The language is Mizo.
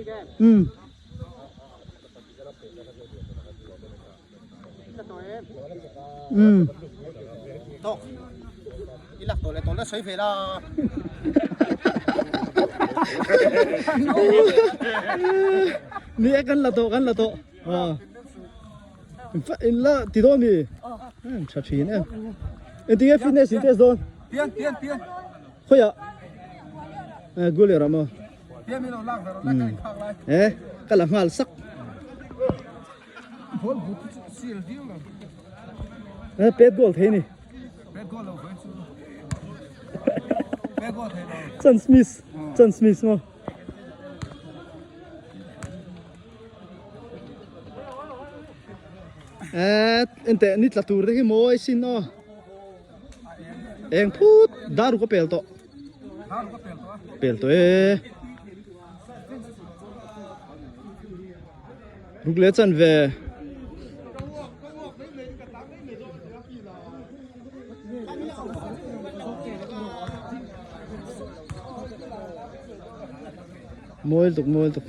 Um. Um. Tok. I lak tawh leh tawh la sawi ve la. Ni e kan la tawh kan la tawh. In la ti dawn mi? Tha thin em. Engtinge fitness in test dawn? Pian pian pian. Khawiah? Eh Guler ah maw? Pian min lo lak ve rawh la ka inkhak lai. Eh ka la nghal sak. Ball but chu seal viau lo. Eh pet goal thei ni. Pet goal lo ve chu. Pet goal thei lo. Chance miss. Chance miss maw? Eh enteh ni tla tur te khi mawi sin aw. Eng phut daru ka pel tawh. Pel tawh e. Ruk leh chan ve. Mawi tuk mawi tuk.